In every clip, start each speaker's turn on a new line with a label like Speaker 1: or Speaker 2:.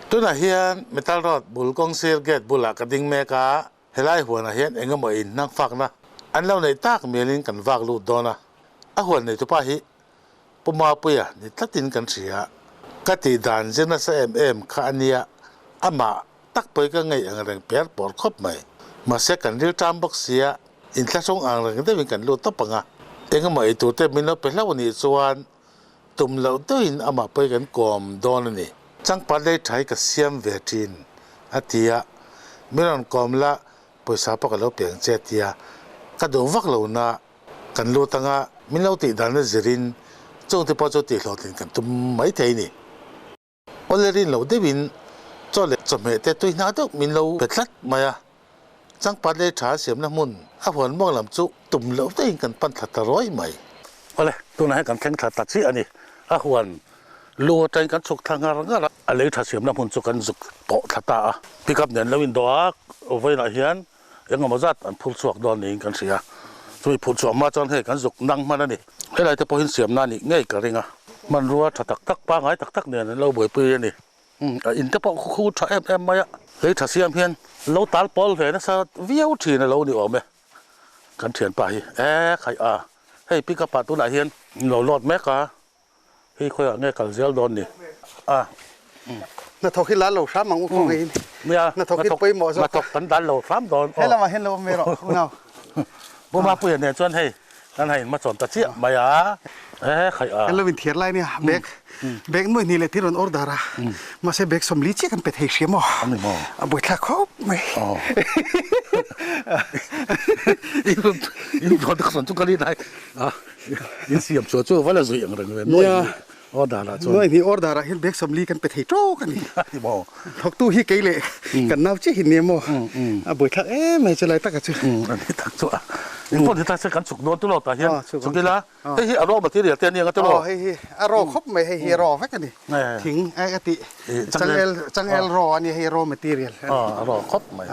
Speaker 1: Tunah hian Metal Road bul kawngsir gate bulah ka ding mek a, helai huanah hian eng emaw inhnang fakna an lo neih tak mialin kan vak lut dawn a, a huan neitupa hi Pu Mapuia ni tlatin kan hria. Ka tih dan zir nasa em em kha a nia, amah tak pawhin ka ngaih ang reng per pawr khawp mai. Mahse kan ril ṭam bawk sia, inthlahrung ang reng deuhin kan lut tawp ang a, eng emaw ei tur te min lo pe hlauh a nih chuan tum loh deuhin amah pawhin kan kawm dawn a ni. Changpat lei ṭha hi ka siam ve ṭhin, a ti a, min rawn kawm la, pawisa pawh ka lo pe ang che a ti a, ka duh vak lo na. Kan lut anga min lo tih dan a zirin chungte pawh chu tihhlawhtlin kan tum mai thei a ni. Awle rin lo deuhin chaw leh chawhmeh te tui hna deuh min lo pe tlat mai a, changpat lei tha siamna hmun a huan muang lam chu tum loh deuhin kan pan thla ta ruai mai. Awle, tunah hian kan thleng thla ta chiah a ni. A huan lu atangin kan chhuk thla ngar ngar a, a lei tha siamna hmun chu kan zuk tawh thla ta a. Pickup nen lo indawh a, vawiinah hian Engemaw zat an phur chhuak dawn niin kan hria. Chumi phur chhuah hma chuan hei kan zuk nang hman a ni. Helai te pawhin siamna a nih ngei ka ring a. Hmanrua tha tak tak, pangngai tak tak nen an lo buaipui a ni. A in te pawh khu tha em em mai a. Lei tha siam hian lo tal pawl ve nasa viau thin a lo ni awm e. Kan thianpa hi e khaih a, hei pick up ah tunah hian lo load mek a. Hei khawiah nge kal zel dawn ni a?
Speaker 2: Hnathawk hi la lo hram ang u khawngaihin.
Speaker 1: Nia,
Speaker 2: Hnathawk hi pawimawh zawk.
Speaker 1: Hnathawk kan dan lo hram dawn.
Speaker 2: He lamah hian lo awm ve rawh unau.
Speaker 1: Pu Mapuia nen chuan hei kan han inhmachhawn ta chiah mai a. E khaih a.
Speaker 2: Kan lo inthiar lai nia bag bag nuai hnih leh thil rawn order a. Mahse bag 40 chiah kan pe thei hria maw?
Speaker 1: A ni maw?
Speaker 2: A buaithlak khawp mai.
Speaker 1: Aw. In production chu ka rin ai. In siam chhuah chu va la zui ang reng ve nuai hnih order ah chuan.
Speaker 2: Nuai hnih order ah hian bag 40 kan pe thei tawk a ni.
Speaker 1: A ni maw?
Speaker 2: Thawktu hi kei leh kan nau chiah hi ni maw? A buaithlak em mai chu lai taka chu.
Speaker 1: A ni tak chu a. In pawh ni ta se kan chhuk dawn tu lo tah hian chhuk ila hei hi a raw material te a ni ang a tiraw?
Speaker 2: Aw hei hi a raw khawp mai hei hi a raw vek a ni. Thing a tih changel changel raw a ni hei raw material a ni.
Speaker 1: A raw khawp mai.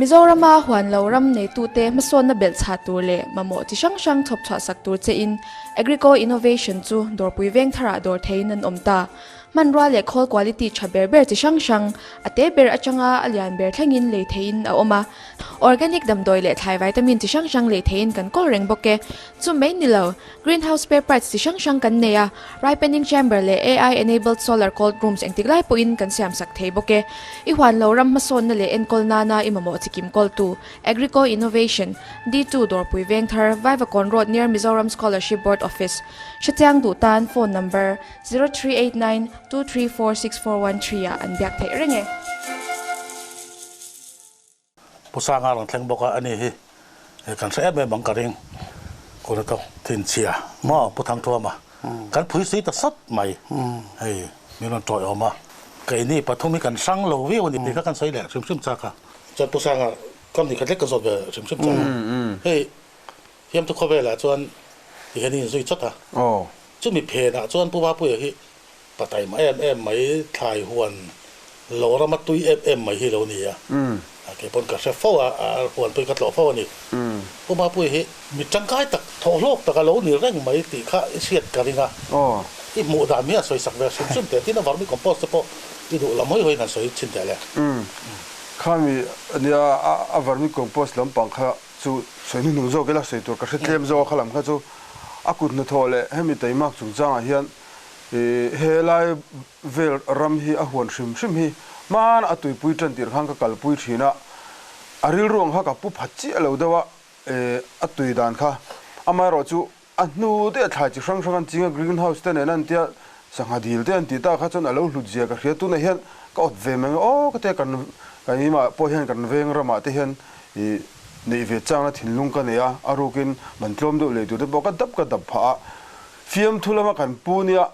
Speaker 3: Mizorama huan lo ram neitute hmasawnna belh chhah tur leh mamawh chi hrang hrang chhawp chhuah sak tur chein Agrico Innovation chu dawrpui veng tharah dawr theiin an awm ta. Hmanrua leh khawl quality tha ber ber chi hrang hrang, a te ber atanga a lian ber thlengin lei theiin a awm a. Organic damdawi leh thlai vitamin chi hrang hrang lei theiin kan kawl reng bawk e. Chu mai ni lo, Greenhouse spare parts chi hrang hrang kan nei a, ripening chamber leh AI enabled solar cold rooms engtik lai pawhin kan siam sak thei bawk e. I huan lo ram hmasawnna leh enkawl nana i mamawh chi kim kawltu, Agrico Innovation, D2 Dawrpui Vengthar, Vaivakawn Road near Mizoram Scholarship Board Office. Hrechiang duh tan phone number, 0389 234 6413 ah an biak theih reng e.
Speaker 1: Pu Sanga rawn thleng bawk a, ani hi kan hre em em ang ka ring. Kawr tawk thinchhia maw Pu Thangthuama kan phui sui ta sawt mai hei min rawn tawih awm a, keini pathum hi kan hrang lo viau a ni tih kha kan sawi leh hrim hrim chak a. Chuan Pu Sanga company khat lek ka zawt ve hrim hrim chak a, hei Fiamthu khawvelah chuan ti hian i inzui chawt a, chumi phenah chuan Pu Mapuia hi Pataima em em mai, thlai huan lo rama tui em em mai hi lo ni a, kei pawn ka hre fo a, a huan pawhin ka tlawh fo a ni. Pu Mapuia hi mi tangkai tak, thawhhlawk tak a lo ni reng mai tih kha i hriat ka ring a, i hmuh dan hi a sawi sak ve hrim hrim teh, tin a vermicompost te pawh i duh lam hawi hawiin han sawi chhin teh le.
Speaker 4: Khami nia a vermicompost lampang kha chu sawi hnuhnung zawk ila sawi tur ka hre tlem zawk a, khalam kha chu a kut hnathawh leh hemi taimak chungchangah hian He lai vel ram hi a huan hrim hrim hi hmana a tuipui tan tir khan ka kalpui thin a, a rilru ang kha ka pu phat chiah lo deuh a, a tui dan kha. Amaherawh chu a hnu te a thlai chi hrang hrang an ching a, green house te nen an tia sangha dil te an tih tak kha chuan a lo hlut zia ka hria. Tunah hian ka awt ve mai ang aw ka tia kan kan imah pawh hian kan veng ramah te hian ih neih ve changna thinlung ka nei a, a rukin man tlawm deuh lei tur te pawh ka dap ka dap phah a. Fiamthu lama kan pu nia,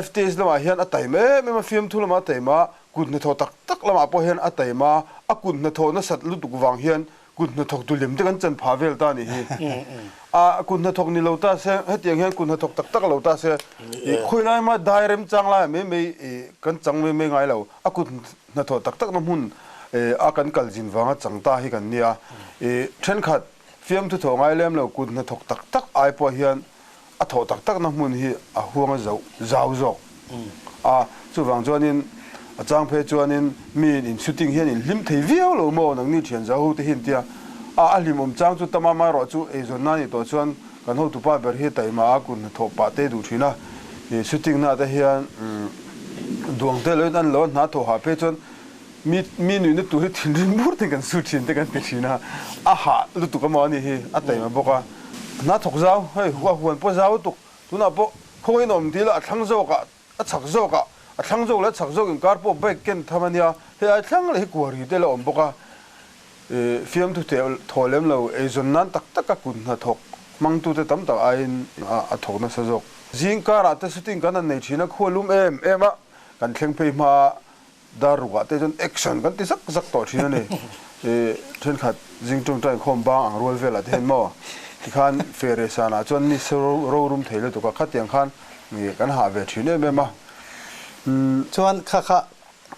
Speaker 4: FTS lamah hian a taim em em a, fiamthu lamah a taim a, kut hnathawh tak tak lamah pawh hian a taim a, a kut hnathawh nasat lutuk vang hian kut hnathawk duhlim te kan chan phah vel ta a nih hi. A kut hnathawk ni lo ta se, hetiang hian kut hnathawk tak tak lo ta se, khawilai mah dai remchang laiah mai mai kan chang mai mai ngai lo, a kut hnathawh tak takna hmun a kan kal zin vanga chang ta hi kan nia. Thenkhat Fiamthu thawh ngai lem lo kut hnathawk tak tak ai pawh hian a thawh tak takna hmun hi a huang a zauh zau zawk a, chuvang chuanin A chang phei chuanin miin in shooting hian in hlim thei viau lo maw nangni thian zau ho te hi an tia. A a hlimawm chang chu tam a amaherawh chu eizawn na nih tawh chuan kan hotupa ber hi taima a kut hnathawh pah te duh thin a. Ih shooting na te hian duang te loin an lo a hna thawh hah phei chuan mi mi nuihna tur hi thinrim bur ten kan su thin te kan ti thin a. A hah lutuk amaw anih hi a taima bawk a. Hna thawk zau hei a huan pawh zau lutuk tunah pawh khawngaih in awm dil a a thlang zawkah A chhak zawkah, a thlang zawk leh a chhak zawk inkar pawh bike ken tham a nia, hei ai thlang leh hi kuari te la awm bawk a, ih fiamthu teh thaw lem lo eizawn nan tak taka kut hnathawk hmangtute tam tak aiin a thawk nasa zawk. Zing karah te shooting kan han nei thin a, khua lum em em a, kan thleng phei hma a, Dar rukah te chuan action kan ti zak zak tawh thin a ni. Ih thenkhat zing tawngtai inkhawm bang ang rual velah te hian maw tikhan fere sanah chuan ni se ro rum thei lutuk a, khatiang khan ih kan hah ve thin em em a. Umm.
Speaker 2: Chuan kha kha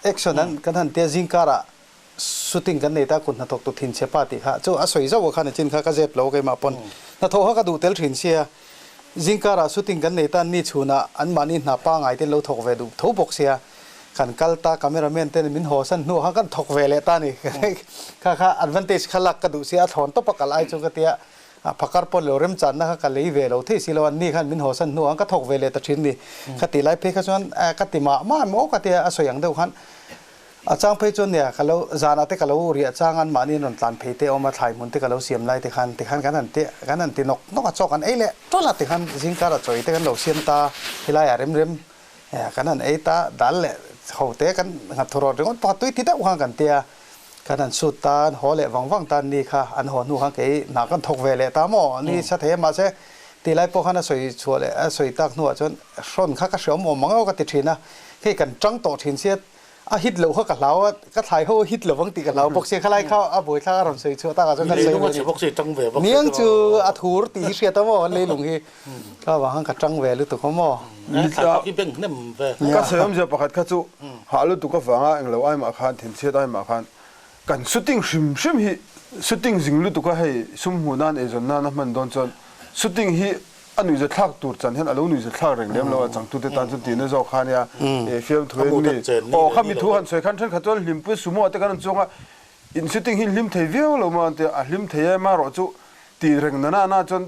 Speaker 2: action an kan han tia zing karah shooting kan nei ta kut hnathawk tu thin chhe pa tih kha chu a sawi zauh a khan a chin kha ka zep lo keimah pawn hnathawh kha ka duh tel thin sia. Zingkarah shooting kan nei tan ni chhunah anmahni hna pangai te lo thawk ve duh tho bawk sia, kan kal ta cameraman ten min haw san hnuah khan kan thawk ve leh ta ni. Kha kha advantage kha lak ka duh sia a thlawn tawp a kal ai chu ka tia phakar pawn lo remchanna kha ka lei ve lo thei si lo an ni khan min haw san hnuah khan ka thawk ve leh ta thin ni. Kha tih lai phei kha chuan ka ti mah mah emaw ka tia a sawi ang deuh khan A chang phei chuan nia, ka lo zanah te ka lo riah chang an mahni an rawn tlan phei te awm a, thlai hmun te ka lo siam lai te khan tikhan kan han ti kan han ti nawk nawk a, chaw kan ei leh tawlh a tikhan zingkar a chawi te kan lo siam ta, helaiah rem rem kan han ei ta, dal leh ho te kan nghat thu rawt ringawt pawh a tui ti deuh khan kan tia, kan han sut ta, an haw leh vang vang ta an ni kha, an haw hnu khan kei hna kan thawk ve leh ta maw, ni sa thei a mahse ti lai pawh khan a sawi chhuah leh a sawi tak hnuah chuan hrawn kha ka hre awm awm ang aw ka ti thin a, hei kan tang tawh thin sia A hit loh kha ka hlau a, ka thlai ho a hit lovang tih ka hlau bawk sia, khalai kha a buaithlak a rawn sawi chhuah takah chuan kan sawi ve a ni. Niang chu a thur tih hi hriat a maw, leilung hi kha vang khan ka tang ve lutuk a maw.
Speaker 4: Ka sawi awmzia pakhat kha chu hah lutuk avanga englo ai mah khan thinchhiat ai mah khan kan shooting hrim hrim hi shooting zing lutuk a hei sum hmuh nan eizawn nan a hman dawn chuan shooting hi A nuihza thlak tur chan hian a lo nuihza thlak reng lem lo a, changtute tan chuan tihna zawk kha ania e fiamthu en mi. Aw kha mi thu han sawi khan thenkhat chuan hlimpui sumo ah te kan rawn chuang a, in shooting hi hlim thei viau lo maw an ti a, a hlim thei em a rawh chu tih reng nana na chuan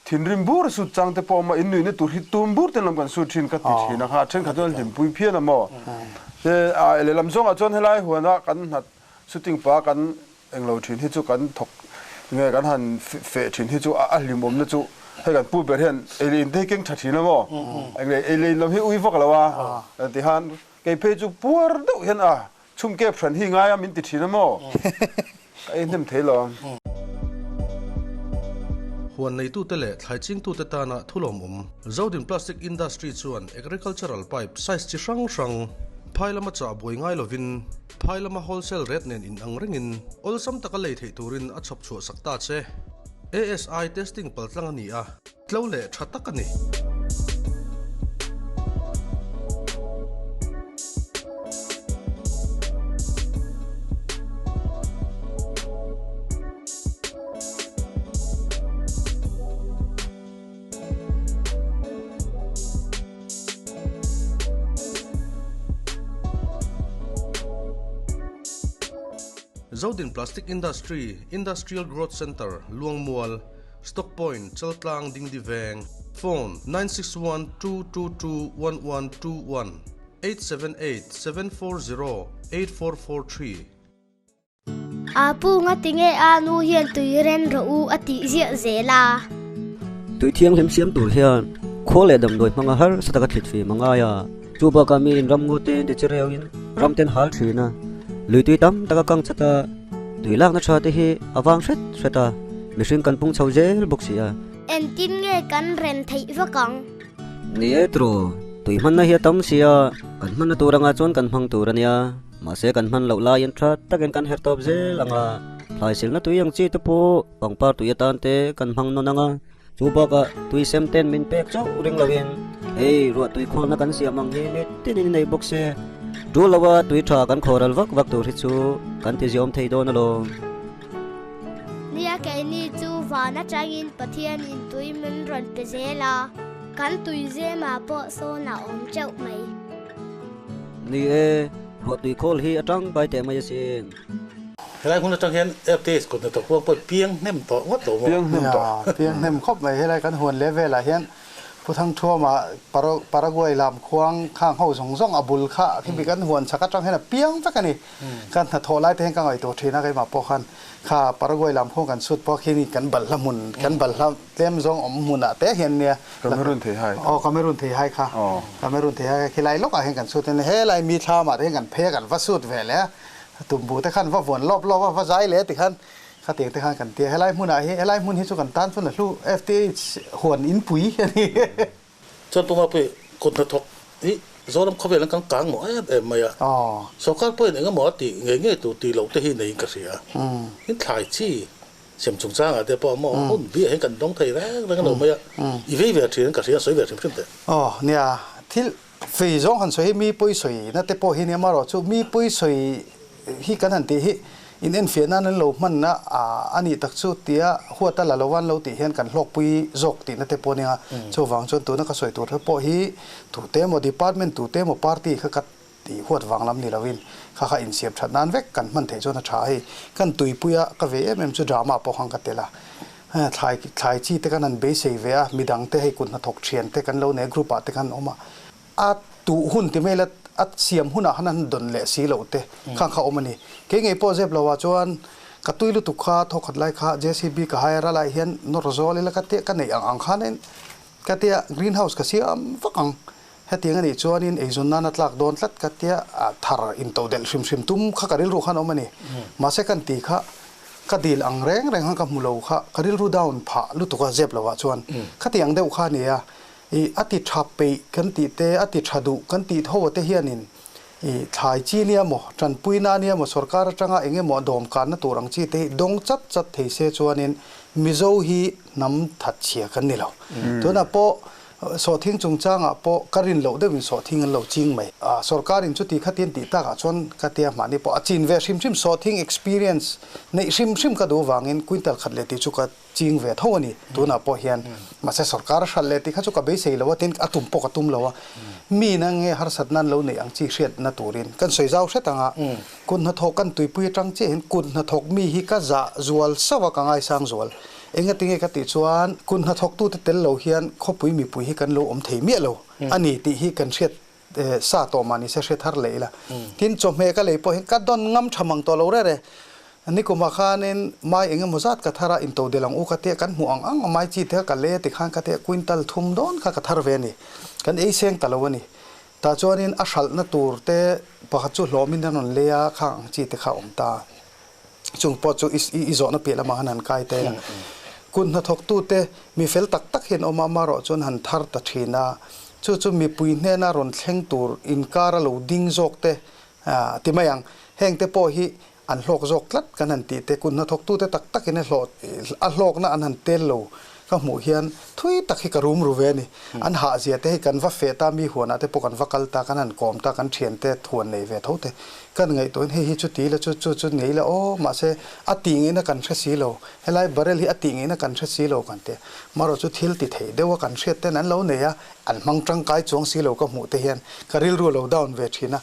Speaker 4: thinrim bur a sut chang te pawh a awm a, in nuihna tur hi tum bur ten lam kan sut thin ka ti thin a kha, thenkhat chuan hlimpui phian a maw. He a lehlam zawngah chuan helai huana kan hnat shooting pa kan Englo thin hi chu kan thawk nge kan han feh thin hi chu a hlimawmna chu hei kan pu ber hian ei leh in te hi keng tha thin a maw eng leh ei leh in lam hi ui vak lo a ti khan kei phei chu puar deuh hian a chhum kep hran hi ngai a min ti thin a maw ka ei hnem thei lo.
Speaker 5: Huan neitute leh thlai chingtute tana thulawmawm Zodin Plastic Industry chuan Agricultural Pipe size chi hrang hrang phai lama chah buai ngai lovin Phai lama wholesale rate nen in ang rengin awlsam taka lei theih turin a chhawp chhuah sak ta che. ASI testing paltlang a ni a, tlo leh tha tak a ni. Zodin Plastic Industry, Industrial Growth Centre, Luangmual, Stock Point, Chaltlang, Dingdi Veng, Phone, 9612221121, 878 740 8443.
Speaker 6: A pu ngatinge a nu hian tui ren rawh u a tih ziah zel a.
Speaker 7: Tui thianghlim siam tur hian khua leh damdawi hmanga harsa taka thlit fim a ngai a, chu bakah miin ram ngu te ti chereuin ram ten hal thin a, lui tui tam taka kang chat a, tui lakna tha te hi a vang hret hret a, mihring kan pung chho zel bawk si a.
Speaker 6: Engtin nge kan ren theih vak ang?
Speaker 7: Ni e tru, tui hmanna hi a tam si a, kan hmanna tur anga chuan kan hmang tur a nia. Mahse kan hman loh laiin tha takin kan herh tawp zel ang a, thlai silna tui ang chi te pawh pangpar tui atan te kan hmang nawn ang a, chu bakah tui sem ten min pek chauh ring loin hei ruah tui khawlna kan siam ang hi mi tinin nei bawk se, tul loa tui tha kan khawral vak vak tur hi chu kan ti ziawm thei dawn alawm.
Speaker 6: Nia keini chu van atangin Pathianin tui min rawn pe zel a, kan tui zemah pawh sawn a awm teuh mai.
Speaker 7: Ni e. Ruahtui khawl hi a tangkai teh mai asin.
Speaker 1: Helai hmun atang hian FTH kut hnathawk huang pawh piang hnem tawh ngawt lo maw?
Speaker 4: Piang hnem tawh.
Speaker 2: Nia, piang hnem khawp mai. Helai kan huan leh velah hian Pu Thangthuama Paraguay lam khuang khang ho zawng zawng a bul kha khi kan huan chak atang hian a piang vek a ni. Kan hnathawh lai te hian ka ngaihtuah thin a keimah pawh khan kha Paraguay lam khuang kan sut pawh khi kan balhla hmun kan balhla tlem zawng awm hmunah te hian nia
Speaker 4: Cameroon thei hai
Speaker 2: aw Cameroon thei hai kha Cameroon thei hai kha khilai lawkah hian kan sut a ni helai mi thlamah te hian kan phei a kan va sut ve leh a tumbu te khan va vuan lawp lawp a va zai leh tikhan khatiang te khan kan ti a helai hmunah hi helai hmun hi chu kan tan chuan a hlu FTH huan inpui a ni.
Speaker 1: Chuan Pu Mapui kut hnathawk hi Zoram khawvel an kan kang mawh em em mai a. Sorkar pawhin eng emaw a tih ngei ngei tur tih loh te hi neiin ka hria. In thlai chi sem chungchangah te pawh maw hun biah hian kan dawng thei reng reng lo mai a. I vei ve thin an ka hria sawi ve hrim hrim teh.
Speaker 2: Aw nia, thil vei zawng han sawi hi mi pawi sawi na te pawh hi nia marawh chu mi pawi sawi hi kan han tih hi in enfiah nan an lo hmanna a nih tak chu tia huat a la lo an lo tih hian kan hlawkpui zawk tihna te pawh a nia. Chuvang chuan tuna ka sawi tur te pawh hi tute emaw department tute emaw party kha ka tih huat vang lam ni loin kha kha insiam that nan vek kan hman theih chuan a tha a hei. Kan tuipuia ka ve em em chu drama pawh khan ka tel a. Thlai thlai chi te kan han beisei ve a, midang te hei kut hnathawk thian te kan lo nei a group ah te khan awm a. A tuh hun ti mai la, a siam hunah khan an dawn leh si loh te kha kha awm a ni. Kei ngei pawh zep lo ah chuan ka tui lutuk kha thawkhat lai kha JCB ka hire a lai hian nawr zawl ila ka tia ka neih ang ang khanin ka tia green house ka siam vak ang. Hetiang a nih chuanin eizawn nana tlak dawn tlat ka tia thar intodelh hrim hrim tum kha ka rilru khan awm a ni. Mahse kan ti kha ka dil ang reng reng khan ka hmu lo kha ka rilru down phah lutuk a zep lo ah chuan khatiang deuh kha a ni a. I a ti tha peih kan tih te, a ti tha duh kan tih tho te hianin i thlai chi nia maw, tanpuina nia maw, sorkar atanga eng emaw dawmkanna tur ang chi te hi dawng chat chat thei se chuanin Mizo hi hnam that chhia kan ni lo. Tunah pawh sawhthing chungchangah pawh ka rin loh deuhin sawhthing an lo ching mai. Sorkarin chuti khatin tih takah chuan ka tia mahni pawh a chin ve hrim hrim sawhthing experience neih hrim hrim ka duh vangin quintal khat leh tih chu ka ching ve tho a ni. Tunah pawh hian mahse sorkar a hralh leh tih kha chu ka beisei lo a, tin a tum pawh ka tum lo a. Mi na nge harsatna an lo neih ang chi hriatna turin kan sawi zau hret ang a, kut hnathawk kan tuipui atang chiah hian kut hnathawk mi hi ka zah zual sauh a, ka ngaisang zual. Engatinge ka tih chuan kut hnathawktute tel lo hian khawpui mipui hi kan lo awm thei miah lo a ni tih hi kan hriat sa tawh mah ni se hre thar leh ila. Tin, chawhmeh ka lei pawh hian ka dawn ngam tha mang tawh lo reh reh. Nikumah khanin mai eng emaw zat ka thar a, into del ang u ka tia kan hmuh ang ang a mai chi te kha ka lei a tikhan ka tia quintal thum dawn kha ka thar ve a ni. Kan ei seng ta lo a ni. Tah chuanin a hralhna tur te pakhat chu hlawmin a rawn lei a, khang ang chi te kha a awm ta. Chung pawh chu i zawhna piah lamah khan han kai ta ila. Kut hnathawktute mi fel tak tak hian awm a, amaherawh chuan han thar ta thin a. Chu chu mipui hnena rawn thleng tur inkar a lo ding zawk te ti mai ang. Heng te pawh hi an hlawk zawk tlat kan han tih te, kut hnathawktute tak takin a hlawh a hlawkna an han tel lo ka hmuh hian thui tak hi ka rum ru ve a ni. An hahzia te hi kan va feh ta, mi huanah te pawh kan va kal ta, kan han kawm ta, kan thiante thuan nei ve tho te kan ngaihtuahin hei hi chu ti ila chu chu chu nei ila aw mahse a tih ngeihna kan hre si lo, helai barrel hi a tih ngeihna kan hre si lo kan ti a. Marawh chu thil ti thei deuha kan hriat ten an lo nei a, an hmang tangkai chuang si lo ka hmuh te hian ka rilru a lo down ve thin a.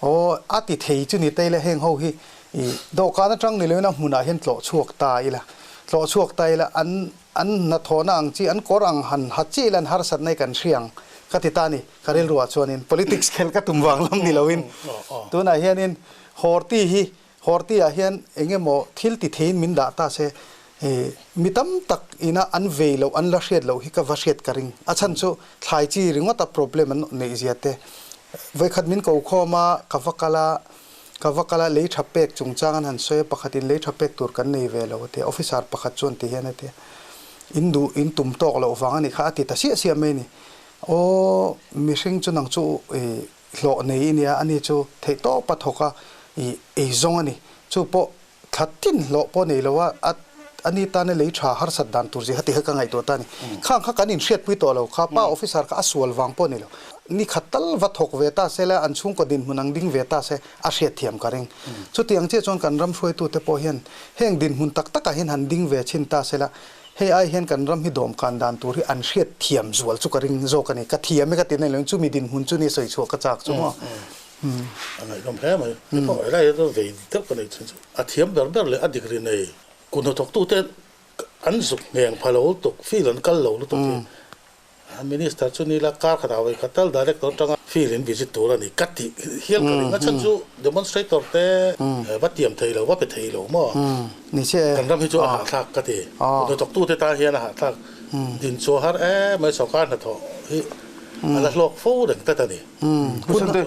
Speaker 2: Aw a ti thei chu ni ta ila heng ho hi i dawhkan atang ni loin a hmunah hian tlawh chhuak ta ila, tlawh chhuak ta ila an An hnathawhna ang chi, an kawr ang han ha chi ila an harsatna hi kan hria ang ka ti ta a ni. Ka rilruah chuanin politics khel ka tum vang lam ni loin tunah hianin Horti hi, Horti-ah hian eng emaw thil ti theiin min dah ta se, mi tam tak ina an vei loh, an la hriat loh hi ka va hriat ka ring. A chhan chu thlai chi ringawta problem an neih zia te. Vawikhat min ko khawm a, ka va kal a, Ka va kal a, lei tha pek chungchang an han sawi a, pakhatin lei tha pek tur kan nei ve lo a ti a, officer pakhat chuan ti hian a ti a, in duh, in tum tawk loh vang a nih kha a ti ta siah siah mai a ni. Aw, mihring chu nang chu i hlawh nei i nia, ani chu theih tawp a thawk a, i ei zawng a ni. Chu pawh thla tin hlawh pawh nei lo a, a ani tana lei tha harsat dan tur zia kha ti kha ka ngaihtuah ta a ni. Khang kha kan inhriatpui tawh lo kha, pa officer kha a sual vang pawh a ni lo. Ni khat tal va thawk ve ta se la, an chhungkaw dinhmun ang ding ve ta se a hriatthiam ka ring. Chutiang chiah chuan kan ram hruaitute pawh hian heng dinhmun tak takah hian han ding ve chhin ta se la, hei ai hian kan ram hi dawmkan dan tur hi an hriatthiam zual chu ka ring zawk a ni. Ka thiam e ka ti na lo in chumi dinhmun chu ni sawi chhuah ka chak chu maw.
Speaker 1: A ngaihnawm hle mai. Hei pawh helai hi chu vei deuh ka nei thin chu. A thiam ber ber leh a dik ri nei kut hnathawktute an zuk ngheng pha lo lutuk, field an kal lo lutuk hi. Minister chu ni la kar khatah vawi khat tal director atanga field in visit tur a ni ka tih hial ka ring. A chhan chu demonstrator te va tiam thei lo, va pe thei lo maw? Kan ram hi chu a hahthlak ka ti. Kut hnathawktute tan hian a hahthlak. Din chu a har em mai, sawrkar hnathawh hi a la hlawk fo reng tlat a ni.
Speaker 4: Pu Sante,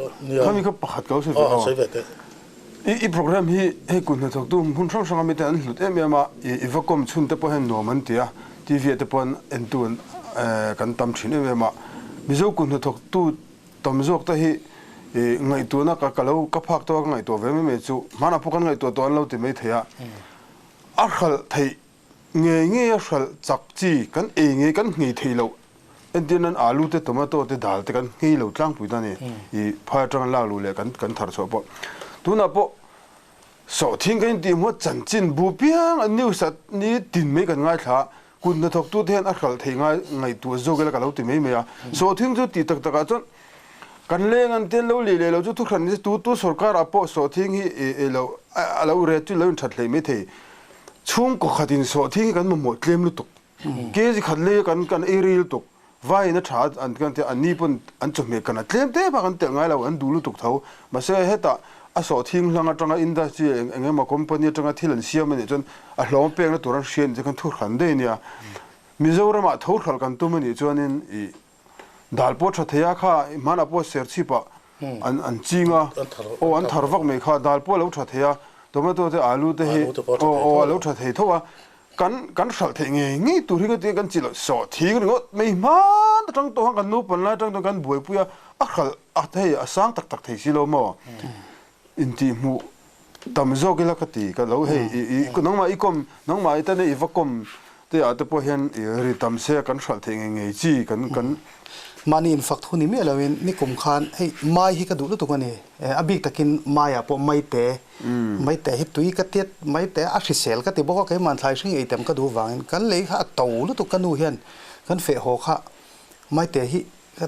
Speaker 4: khami kha pakhat ka lo sawi ve a.
Speaker 1: Sawi ve teh.
Speaker 4: I program hi hei kut hnathawktu hmun hrang hranga mite an hlut em em a, i va kawm chhun te pawh hian nuam an ti a, TV ah te pawh entu an kan tam thin em em a. Mizo kut hnathawktu tam zawk te hi ngaihtuahna ka ka lo ka phak tawh a ka ngaihtuah ve mai mai chu hmanah pawh kan ngaihtuah tawh an lo ti mai thei a, a hralh theih Ngei ngei a hralh chak chi kan ei ngei kan nghei thei loh. Entir nan alu te tomato te dal te kan nghei lo tlangpui ta ni. I phai atanga lak luh leh kan kan thar chhuah pawh. Tunah pawh sawhthing kan intih hmuh a chanchin bu piang a news ah ni tin mai kan ngaithla a, kut hnathawk tu te hian a hralh thei ngai ngaihtuah zawk ila ka lo ti mai mai a. Sawhthing chu tih tak tak ah chuan kan leng an ten lo leh leh lo chu thuhran ni se tu tu sorkar ah pawh sawhthing hi i lo a lo ret chu lo inthat hlei mai thei. Chhungkaw khatin sawhthing hi kan mamawh tlem lutuk. Kg khat lei kan kan ei rei lutuk. Vaiin a tha an kan tia an ni pawn an chawhmeh kan a tlem te bak an telh ngai lo an duh lutuk tho. Mahse hetah a sawhthing hlang atanga industry eng eng emaw company atanga thil an siam anih chuan a hlawm pekna tur an hria anih chuan kan thu hran daih ania. Mizoramah tho hralh kan tum anih chuanin ih Dal pawh tha thei a kha hmanah pawh serchhip ah an an ching a aw an thar vak mai kha dal pawh a lo tha thei a tomato te alu te hi aw aw a lo tha thei tho a kan kan hralh theih ngei ngei tur hi ka ti kan chi loh sawh thing ringawt mai hman atang tawh khan kan naupan lai atang tawh kan buaipui a a hralh a hei a sang tak tak thei si lo maw intihhmuh tam zawk ila ka ti ka lo hei i i nangmah i kawm nangmah i tana i va kawm te ah te pawh hian i ri tam se kan hralh theih ngei ngei chi kan kan
Speaker 2: Mahni infak thu ni miah loin nikum khan hei mai hi ka duh lutuk a ni a bik takin maiah pawh maite maite hi tui ka tiat maite a hrisel ka ti bawk a keimah thlai hring ei tam ka duh vangin kan lei kha a to lutuk ka nu hian kan feh haw kha maite hi ka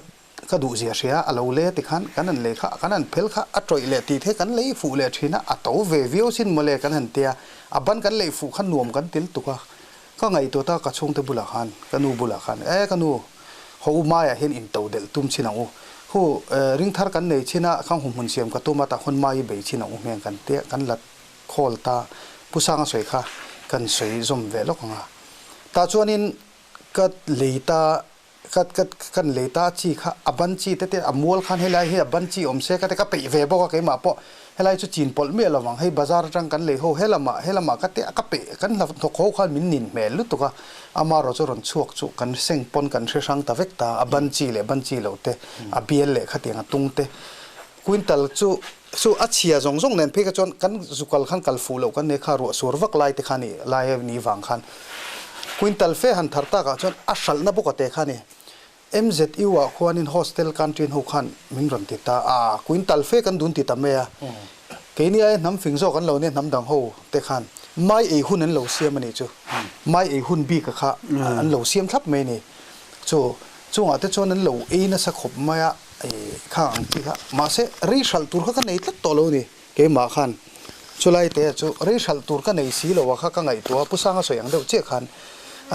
Speaker 2: Ka duh zia hria a lo le tikhan kan han lei kha, kan han phel kha a tawih leh tih the kan lei fuh leh thin a, a to ve viau sin mawle kan han tia, a ban kan lei fuh kha nuam kan til tuk a, ka ngaihtuah ta ka chhungte bulah khan, ka nu bulah khan, e ka nu, haw u maiah hian in to delh tum chin ang u, hu ring thar kan nei chin a, khang humhmun siam ka tum a, tah khawn mai i bei chin ang u hmeng kan tia, kan la khawl ta, Pu Sanga sawi kha kan sawi zawm ve lawk ang a, tah chuanin ka lei ta Ka ka kan lei ta chi kha a ban chi te te a mual khan helai hi a ban chi awm se ka te ka peih ve bawk a keimah pawh helai chu chin pawlh miah lo vang hei bazar atang kan lei ho helamah helamah ka te ka peih kan hla thawk ho khan min nin hmel lutuk a amarawh chu rawn chhuak chu kan seng pawn kan hre hrang ta vek ta a ban chi leh ban chi loh te a bial leh khatiang a tung te quintal chu chu a chhia zawng zawng nen phei kha chuan kan zukal khan kal fuh loh kan nei kha ruah sur vak lai te kha ni lai a ni vang khan quintal fe han thar takah chuan a hralhna bawk a te kha ni MZU ah khuanin hostel canteen ho khan min rawn ti ta a quintal fe kan dun ti ta mai a keini aia hnam fing zawk an lo nia hnam dang ho te khan mai ei hun an lo siam a nih chu mai ei hun bik a kha an lo siam thlap mai a ni chu chungah te chuan an lo ei nasa khawp mai a. Kha ang chi kha mahse rei hralh tur kha ka nei tlat tawh lo ni keimah khan chulai te chu rei hralh tur ka nei si lo a kha ka ngaihtuah a Pu Sanga sawi ang deuh chiah khan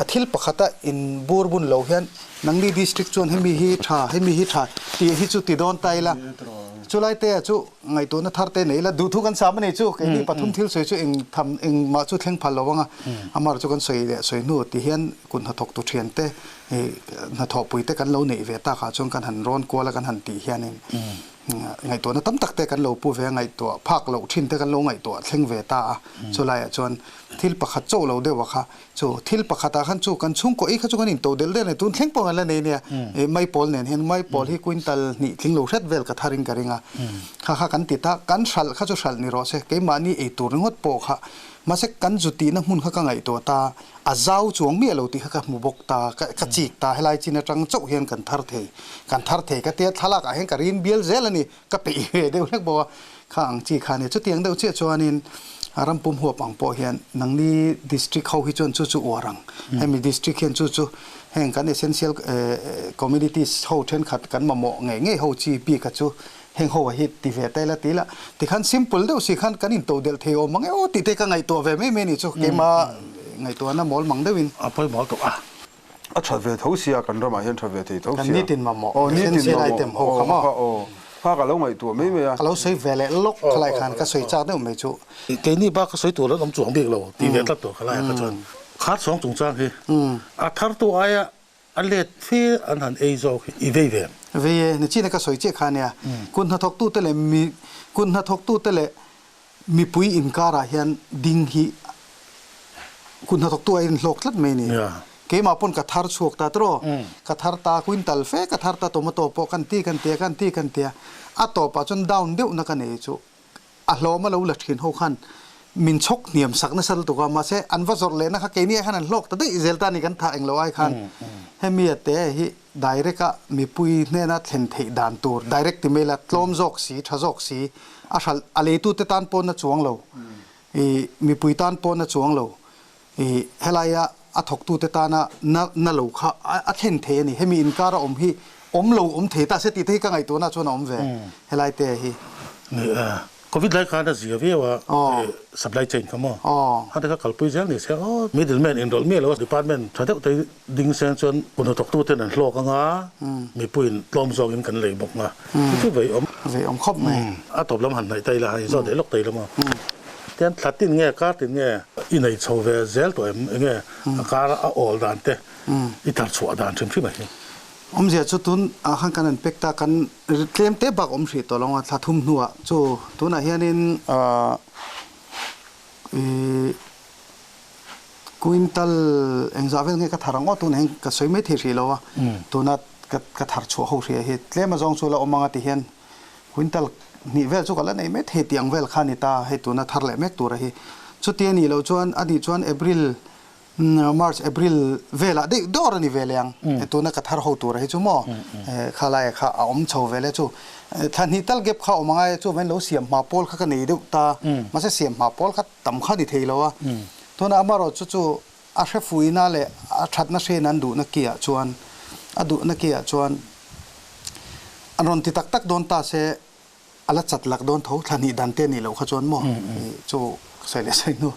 Speaker 2: a thil pakhata in bur bun lo hian nangni district chuan hemi hi tha hemi hi tha tih hi chu ti dawn ta ila chulai te chu ngaihtuahna thar te nei ila duhthu kan sam a ni chu keini pathum thil sawi chu eng tham engmah chu thleng phal lo ang a amar chu kan sawi leh sawi hnu ti hian kut hnathawk tu thian te Hei hnathawhpui te kan lo neih ve takah chuan kan han rawn kual a kan han tih hianin ngaihtuahna tam tak te kan lo pu ve a, ngaihtuah phak loh thin te kan lo ngaihtuah thleng ve ta a. Chulaiah chuan thil pakhat chauh lo deuh a kha chu thil pakhatah khan chu kan chhungkaw ei kha chu kan into del del a ni, tun thleng pawh kan la nei nia. Maipawl nen hian maipawl hi quintal hnih tling lo hret vel ka tharin ka ring a, kha kha kan ti ta, kan hralh kha chu hralh ni rawh se, keimahni ei tur ringawt pawh kha mahse kan zu tihna hmun kha ka ngaihtuah ta. A zau chuang miah lo tih kha ka hmu bawk ta, ka chik ta, helai chin atang chauh hian kan thar thei, kan thar thei ka tia thlalak ah hian ka rin bial zel a ni, ka peih ve deuh hlek bawk a, kha ang chi kha a ni. Chutiang deuh chiah chuanin ram pum huap ang pawh hian nangni district ho hi chuan chu chu uar ang, hemi district hian chu chu heng kan essential communities ho thenkhat kan mamawh ngei ngei ho chi bik kha chu. Heng ho ah hi ti ve ta ila ti ila tikhan simple deuh si khan kan intodelh thei awm ang e aw tih te ka ngaihtuah ve mai mai a nih chu keimah ngaihtuahna mawl mang deuhin.
Speaker 1: A pawimawh tawh a.
Speaker 4: A that ve tho sia kan ramah hian tha ve thei tho sia.
Speaker 2: Kan nitin mamawh essential item ho kha maw.
Speaker 4: Aw kha ka lo ngaihtuah mai mai a.
Speaker 2: Ka lo sawi ve leh lawk khalai khan ka sawi chak deuh mai chu.
Speaker 1: Keini bak ka sawi tur an awm chuang bik lo tih ve tlat tur khalai ah kha chuan khar chhawng chungchang hi a thartu aia A let fe an han ei zawk hi i vei ve.
Speaker 2: Vei e, nichina ka sawi chiah kha ania. Kut hnathawktute leh mi kut hnathawktute leh mipui inkarah hian ding hi kut hnathawktu a inhlawk tlat mai a ni. Keimah pawn ka thar chhuak ta tawh, ka thar ta quintal fe ka thar ta tomato pawh kan ti kan tia kan ti kan tia a tawpah chuan down deuhna ka nei chu A hlawm a lo la thin ho khan min chhawk hniam sak nasa lutuk a, mahse an va zawrh lehna kha keini ah khan an hlawk ta daih zel ta a ni kan thah englo ai khan hemi a te hi direct a mipui hnena thlen theih dan tur direct ti mai la tlawm zawk si tha zawk si a hralh a leitute tan pawn a chuang lo i mipui tan pawn a chuang lo i helaia a thawktute tana na na lo kha a thlen thei a ni hemi inkar a awm hi awm lo awm thei ta se tih te hi ka ngaihtuahna chuan a awm ve helai te hi.
Speaker 1: Ni e, Covid lai khan a zia viau a, supply chain kha maw? A te kha kalpui zel ni se aw, middle man inrawlh miah lo a, department tha deuh te ding sen chuan kut hnathawktu ten an hlawk anga, mipuiin tlawm zawngin kan lei bawk nga, chu chu vei awm.
Speaker 2: Vei awm khawp mai.
Speaker 1: A tawp lam han hnaih ta ila, han inzawt leh lawk ta ila maw? Tian thla tin nge, kar tin nge i nei chho ve zel tawh em? Enge a kar a awl dan te i tar chhuah dan hrim hrim a hi?
Speaker 2: Awmzia chu tun ah khan kan an pek ta, kan tlem te bak awm hrih tawh lo a, thla thum hnuah chu tunah hianin ih quintal engzah vel nge ka thar ang aw tunah hian ka sawi mai thei hrih lo a, tuna ka thar chhuah ho hrih hi tlem azawng chu la awm ang a ti hian Quintal hnih vel chu ka la nei mai thei tih ang vel kha a ni ta, hei tuna thar leh mek tura hi. Chuti a nih loh chuan a nih chuan April, March, April velah daih dawr a ni ve leh ang. Tuna ka thar ho tura hi chu maw kha laia kha a awm chho ve le chu. Thla hnih tal gap kha awm angai a, chuvain lo siam hma pawl kha ka nei deuh ta, mahse siam hma pawl kha tam kha a ni thei lo a. Tuna amaherawhchu chu chu a hre fuihna leh a thatna hrein an duhna kiah chuan a duhna kiah chuan An rawn ti tak tak dawn ta se a la chat lak dawn tho thla hnih dan te nih loh kha chuan maw chu sawi leh sawi hnu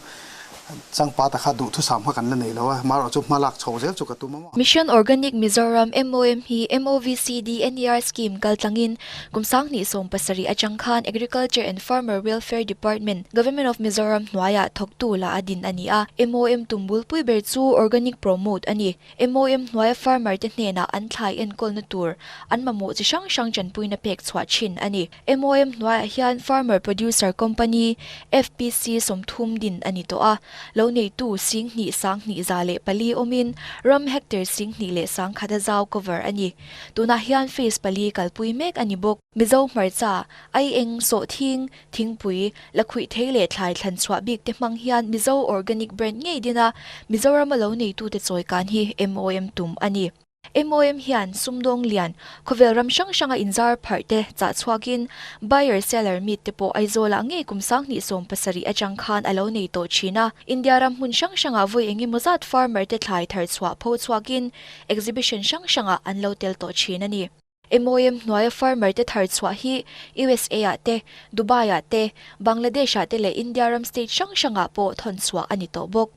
Speaker 2: changpa ta kha duhthusam kha kan la nei lo a, marawh chu hma lak chho zel chu ka tum a maw.
Speaker 3: Mission Organic Mizoram, MOM, hi MOVCD NER Scheme kaltlangin kum 2017 atang khan Agriculture and Farmer Welfare Department, Government of Mizoram hnuaiah thawktu la a din a ni a. MOM tum bulpui ber chu Organic Promote a ni. MOM hnuaia farmer te hnenah an thlai enkawlna tur an mamawh chi hrang hrang tanpuina pek chhuah thin a ni. MOM hnuaiah hian Farmer Producer Company, FPC, 30 din a ni tawh a, lo neitu 2124 awmin ram hectare 21,000 a zau cover a ni. Tunah hian phase pali kalpui mek a ni bawk. Mizo hmarcha, aieng, sawhthing, Thingpui, lakhuih thei leh thlai thlan chhuah bik te hmang hian Mizo Organic brand ngei din a, Mizorama lo neitute chawi kan hi MOM tum a ni. MOM hian sumdawng lian, khawvel ram hrang hranga inzar pharh te chah chhuakin buyer seller meet te pawh Aizawlah ngei kum 2017 atang khan a lo nei tawh thin a. India ram hmun hrang hrangah vawi engemaw zat farmer te thlai thar chhuah pho chhuakin exhibition hrang hrangah an lo tel tawh thin a ni. MOM hnuaia farmer te thar chhuah hi USA ah te, Dubai ah te, Bangladesh ah te leh India ram state hrang hrangah pawh thawn chhuah a ni tawh bawk.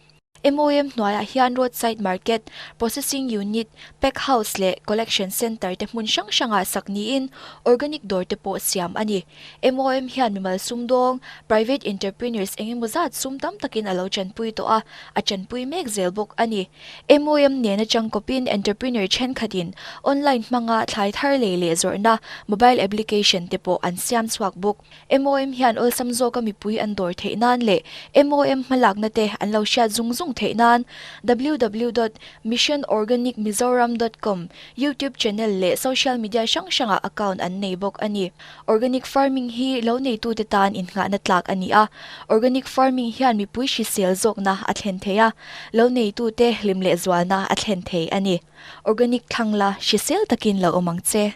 Speaker 3: MOM hnuaiah hian roadside market, processing unit, pack house leh collection centre te hmun hrang hrangah sak niin organic dawr te pawh siam a ni. MOM hian mimal sumdawng, private entrepreneurs eng emaw zat sum tam takin a lo chanpui tawh a, a chanpui mek zel bawk a ni. MOM nen atang kawpin entrepreneur thenkhatin online hmanga thlai thar lei leh zawrhna mobile application te pawh an siam chhuak bawk. MOM hian awlsam zawka mipui an dawr theih nan leh MOM hmalakna te an lo hriat zung zung theih nan www dot missionorganicmizoram dot com YouTube channel leh social media hrang hrangah account an nei bawk a ni. Organic farming hi lo neitute tan innghahna tlak a ni a, organic farming hian mipui hrisel zawkna a thlen thei a, lo neitute hlim leh zualna a thlen thei a ni. Organic thlang la hrisel takin lo awm ang che.